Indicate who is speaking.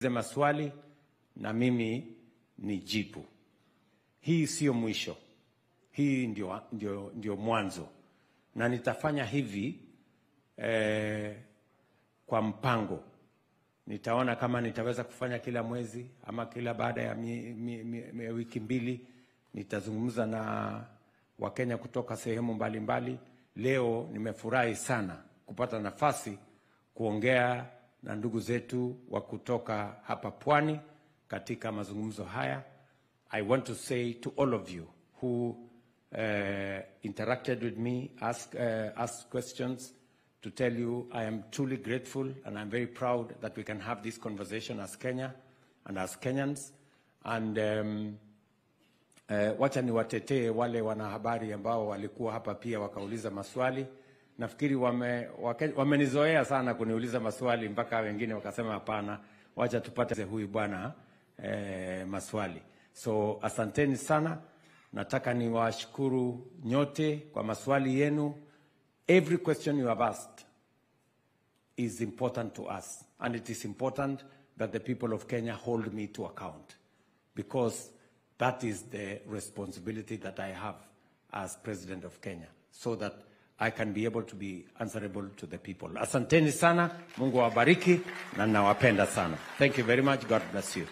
Speaker 1: Maswali na mimi nijibu. Hii sio mwisho, hii ndio mwanzo, na nitafanya hivi kwa mpango. Nitaona kama nitaweza kufanya kila mwezi ama kila baada ya wiki mbili. Nitazungumza na Wakenya kutoka sehemu mbalimbali mbali. Leo nimefurahi sana kupata nafasi kuongea na ndugu zetu wa kutoka hapa Pwani katika mazungumzo haya. I want to say to all of you who interacted with me, asked questions, to tell you I am truly grateful and I'm very proud that we can have this conversation as Kenya and as Kenyans. And wacha niwatetee wale wanahabari ambao walikuwa hapa pia wakauliza maswali. Nafikiri wamenizoea sana kuniuliza maswali mpaka wengine wakasema hapana, wacha tupate huyu bwana maswali. So asanteni sana. Nataka niwashukuru nyote kwa maswali yenu. Every question you have asked is important to us, and it is important that the people of Kenya hold me to account, because that is the responsibility that I have as President of Kenya, so that I can be able to be answerable to the people. Asanteni sana, Mungu awabariki na nawapenda sana. Thank you very much. God bless you.